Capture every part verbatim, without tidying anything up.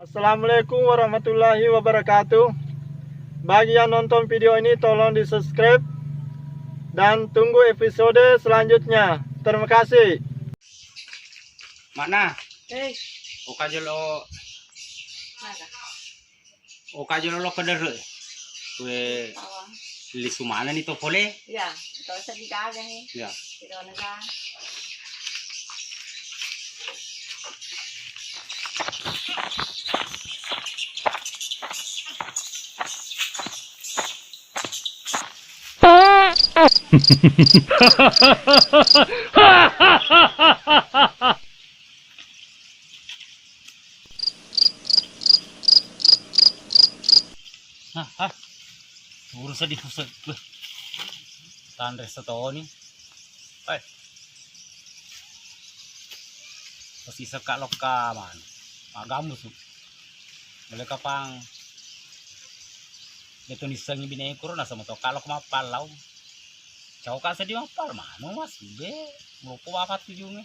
Assalamualaikum warahmatullahi wabarakatuh. Bagi yang nonton video ini, tolong di-subscribe dan tunggu episode selanjutnya. Terima kasih. Mana? Eh. Oka jolo. Mana? Oka jolo lo kedere. Kue lisu mana ni to pole? Ya, to sedih gaga ni. Ya. Tidak ada. Hah, hah. Urus di pusat. Beh. Tanre setoni. Eh. Pasti sekak lokka man. Magamusu. Mulai kapang. Betul nisengi bineku ro nasama to kalok mappalau. Cau ka seddi mappal manu, Mas. Be, mulopo bapak tujunge.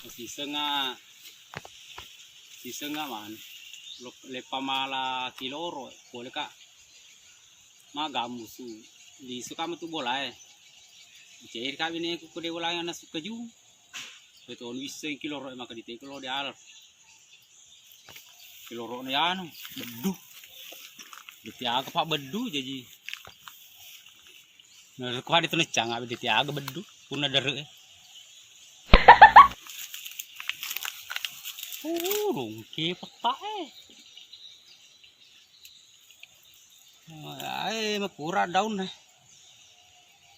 Sisengnga, sisengnga manu. Lo-, leppa mala kiloro, pole ka magammusu. Lisu ka metu bolae. Ceri ka bineku ko de bolana sukaju. Betonu isseng kiloro maka diteko lo diala. Kiloro na yanu, beddu. Ditiaga pa beddu jaji. Nah, ko ada tu necang, ada ditiaga beddu. Punna dere. Oh, dongke peta eh. Ai, makura daun eh.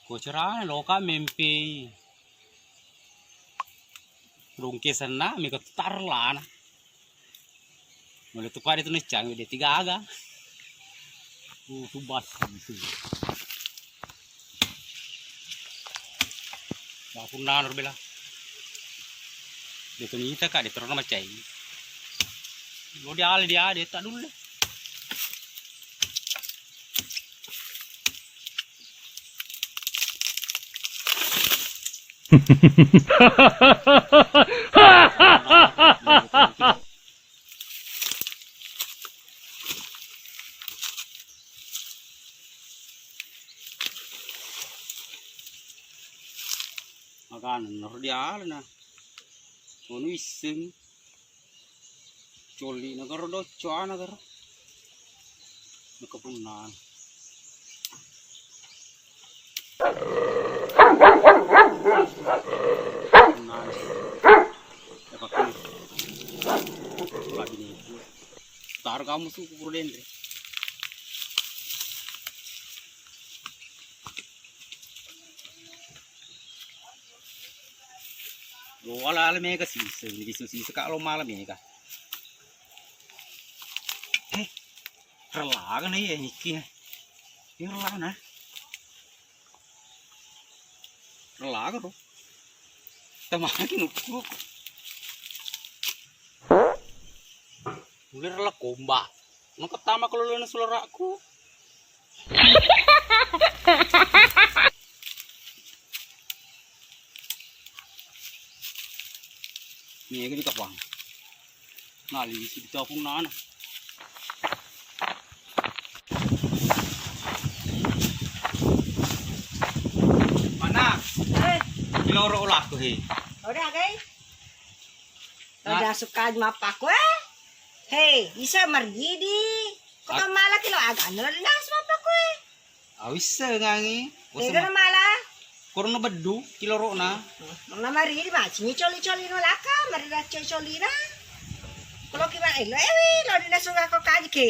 Ko cerana loka mempe. Dongke senna, mega tu tarlana. Mulai tu pada tu necang, dia tiga aga. Uh, tu bas itu. Wah, punna anu bela. Dia tu nita ka, dia terus macai. Lo dia ale dia, dia tak dulu. Makana naro dialana. Ono isseng. Colli na garo docco ana garo. Nakapunna. Punna. Taro kamu suku kuro denre. Lo ala ala mega sisa, ini bisa sisa ka lo mala mega. Eh, relaga na iya niki. Ini relaga na. Relaga to. Tamaki nukku. Mulai rela komba. Nuketama kalau lena sulara aku. Nih, ini kapang. Nali isi di tapung nana. Mana? Eh. Kiloro ulakku he. Udah, guys. Nah. Udah suka aja mappaku eh. Hei, bisa margidi. Kau mala kilo agak nol nas mappaku eh. Awisse ngangi. Tega na mala. Korona beddu kilorona. Mana maridi macingi coli-coli no laka, marida coli-coli na. Kalau kiba elo ewi lo dina sunga ko kaji ke.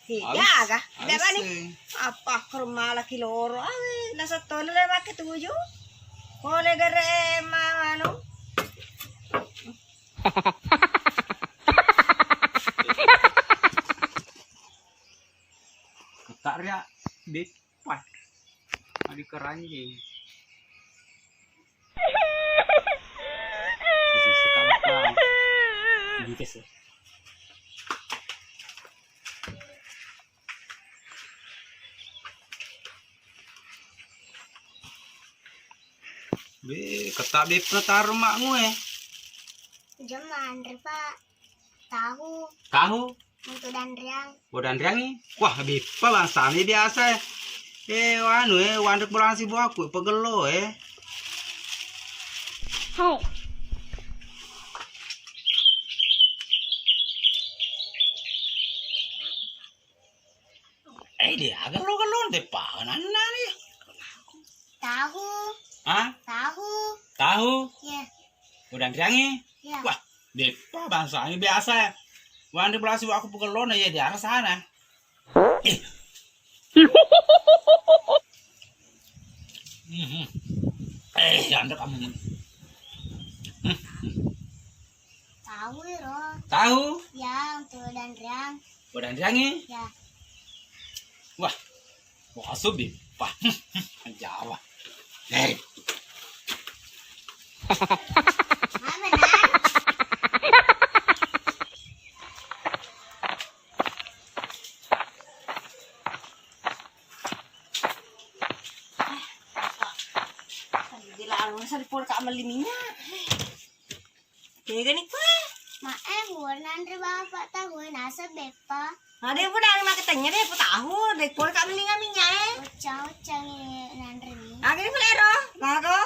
He, gaga. Daba ni. Apa kormala kiloro awe nasa tono le make tuju. Kole gere ma anu. Ketak ria, Beb. Wah, adi keranjing. Sisi sekarang. Ini tes. Be, ketak be pernah taruh makmu eh. Jam anre, Pak. Tahu. Tahu? Untuk danriang. Oh, danriang ni? Wah, beppa bangsana biasa eh. Eh, anu eh, wanre pulang si buahku, pegelo eh. Hai. Eh, dia agak lo-lo de pa nanna ni. Tahu. Hah? Tahu. Tahu? Iya. Udah danriangi? Iya. Wah, deppa bangsana biasa. Wanre belasi aku pukul lona ya di arah sana. Eh. Mhm. Eh, anda kamu. Hmm. Tahu, Ro. Tahu? Ya, untuk danriang. Udah danriangi? Ya. Wah, Wah, subi. Wah, Jawa. Hei. Gila, lu masa dipol ka meli minyak. Tegani kue. Mae, buah nanre bapak tahu, nasa beppa. Ada yang udah makan tanya deh, aku tahu deh, kue kami linga minyak eh. Ucang-ucang ini nanre mi. Agak ini mulai roh, lago.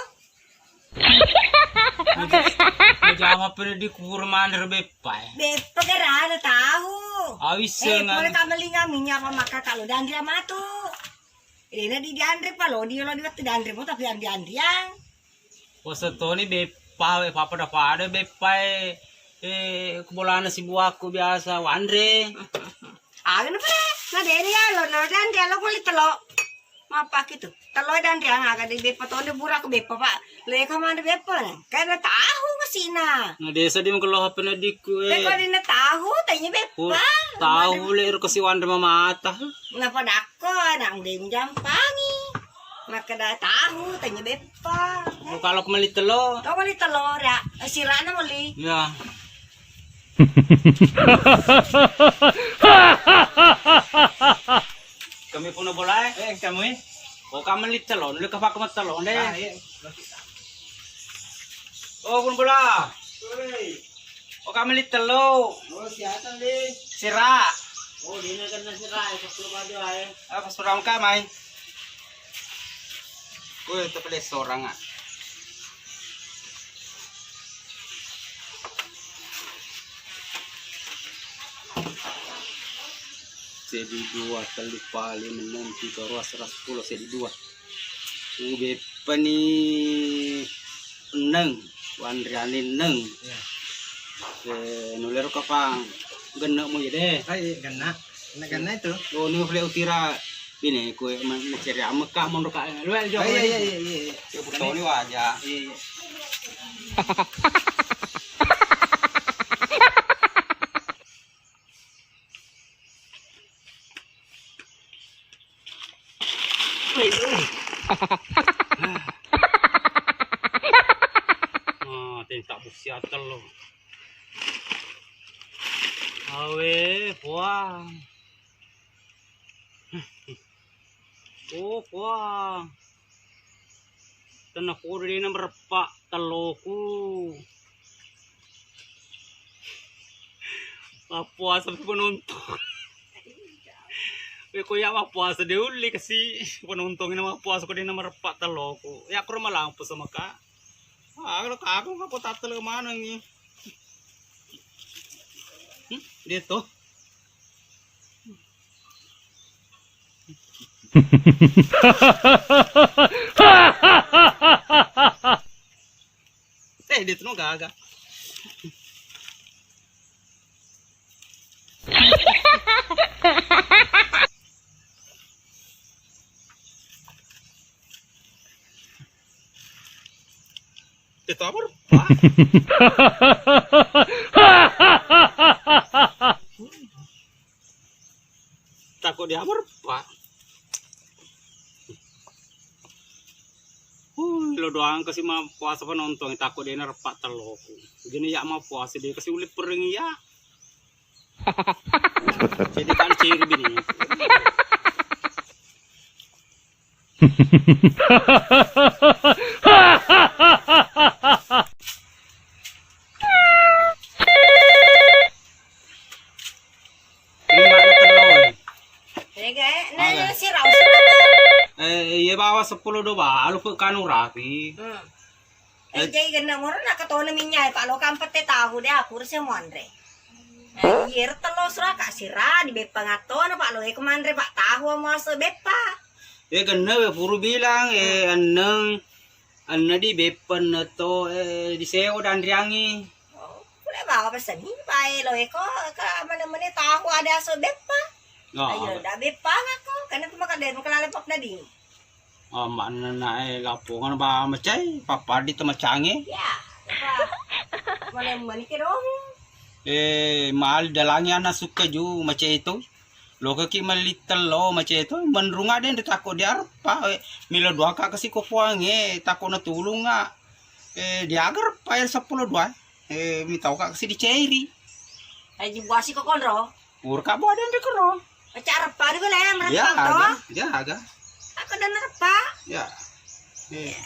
Jama pernah dikur manre beppa eh. Beppa gerada tahu. Awis eh, dengan kue kami linga minyak apa maka kalau dan dia matu. Rena di dianre pa lo, di lo di wettu dianre mo, tapi yang dianriang. Poso toni beppa, we pada-pada beppa e, eh, ku bolana si buaku biasa wanre. Aga na pale, na deri ya lo, lo dan dia lo kulit telo. Mapaki tu. Telo dan dia ngaga di beppa tonde burak beppa, Pak. Le kamane beppa ne. Karena tahu kesina. Na desa di mengkelo H P na dikku eh. Teko di na tahu, tanya beppa. Tahu le ro kasi wanre mamata. Napa dakko nang deng jampangi. Makkeda tahu tanya beppa. Oh, kalau aku meli telo. Kau meli telo ya. Sirana meli. Ya. Kami pun boleh. Eh, kamu eh? Oh, kamu meli telo. Lu kapakku meli telo deh. Ah, iya. Oh, pun bola. Woi. Oh, kami meli telo. Oh, siapa, Li? Sira. Oh, dia nak kena sira, ya, sepuluh baju, ya. Apa seorang kah, mai? Woi, itu pale seorang ah. Seddi dua, tellu, pali, menang, tiga, dua, seratus sepuluh, seddi dua. Ubeppani enneng, wanriani enneng. Iya. Eh, nulero kapang genne' mo iya deh. Ah, iya, genne'. Genne', genne' itu. Oh, ini boleh utira ini kue ma-, maceri ameka monro ka. Lu aja. Ah, iya, iya, iya, iya. Ya, betul ni wajar. Iya, iya. Ah, tentak busi atel lo. Awe, puang. Oh, puang. Tennapodo dena mereppa telloku. Mappuasa penonton. Weko ya mappuasa de ulle kasi penonton ini mappuasa ko dena mereppa telloku. Ya aku malampu sama kak. Ah, kalau aku nggak kota telu mana nih? Hmm? Dia tuh. Eh, dia tuh gaga. Itu apa, Pak? Takut dia apa, Pak? Huh, lo doang kasih ma puasa penonton, takut dia nerpak teloku. Jadi ya mau puasa dia kasih ulit pering ya. Jadi kan ciri bini. Ega, eh, nah, sirau, sirau. Eh, iya bawa sepuluh doba, alu pe kanu rapi. Hmm. Eh, jai genna moro na katona minyak, Pak, lo kampette tahu deh, aku rese muanre. Eh, iya, tello sura, Kak, sira, di beppa ngattona, Pak, lo, eh, kemanre, Pak, tahu mau aso beppa. Eh, genna, we, puru bilang, eh, enneng, enna di beppa na to, eh, di sewa dan riangi. Oh, pura bawa pesengi, Pak, eh, lo, eh, ko, ka, mana-mana tahu ada aso beppa. Oh. Ayo, da beppa ngako, karena tu maka dari maka lalai Pak Dadi. Oh, manna nae lapongan ba macai, papadi to macange. Ya, apa? Mana mani ke dong? Eh, mal dalangi ana sukka ju macai to. Lokaki melli tello macai to, menrunga den takko diareppa. Eh, milo doaka kasi ko puange, takko natulunga. Eh, diagar pa sepuluh dua. Eh, mitauka kasi dicairi. Aji buasi ko konro. Urka bo ada yang dikero. Acara apa ni ko le, mereka ya, to? Aga. Ya, aga. Aku dan apa? Ya. Iya.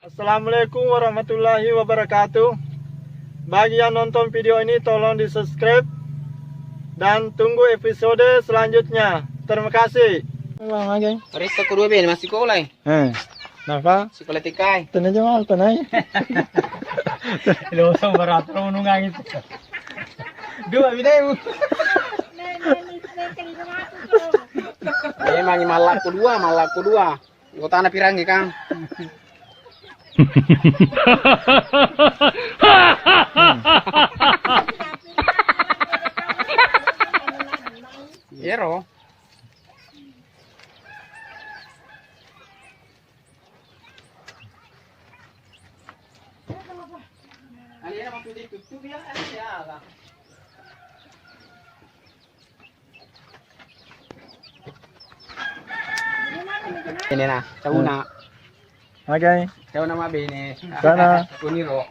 Assalamualaikum warahmatullahi wabarakatuh. Bagi yang nonton video ini, tolong di-subscribe dan tunggu episode selanjutnya. Terima kasih. Bang, oke. Resta kedua ben masih sekolah. Eh, kenapa? Sekolah T K. Tenang aja, Mal, tenang aja. Lo usah berat, lo menunggang itu. Dua bidai. Memang mallaku dua, mallaku dua. Kotana pirang, Kang? Iyaro. Ini nah, cauna. Magai. Cauna mabene. Sana. Kuniro.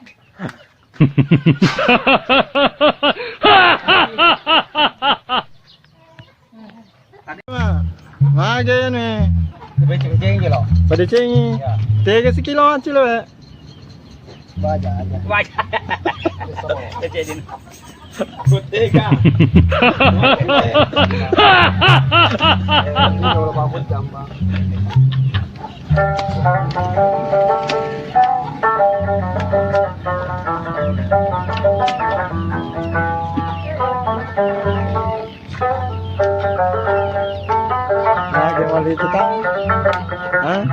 Magai anu e. Pada cengi. Iya. Tega sekilo ancil we. Baja aja. Baja. Kejadian. Kutega. Nah, gimana itu, Kang? Hah?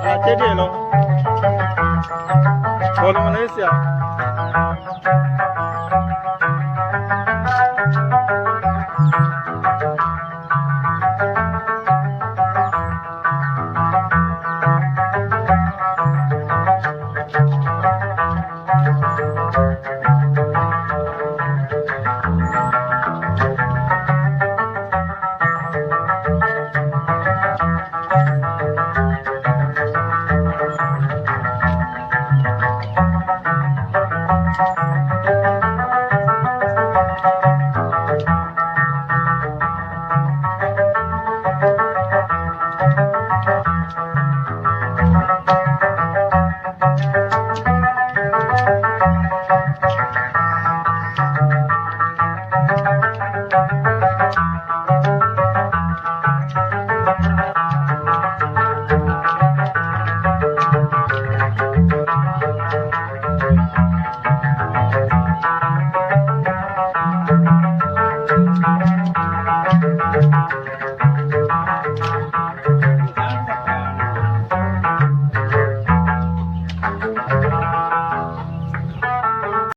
Aceh dia lo. Kalau Malaysia.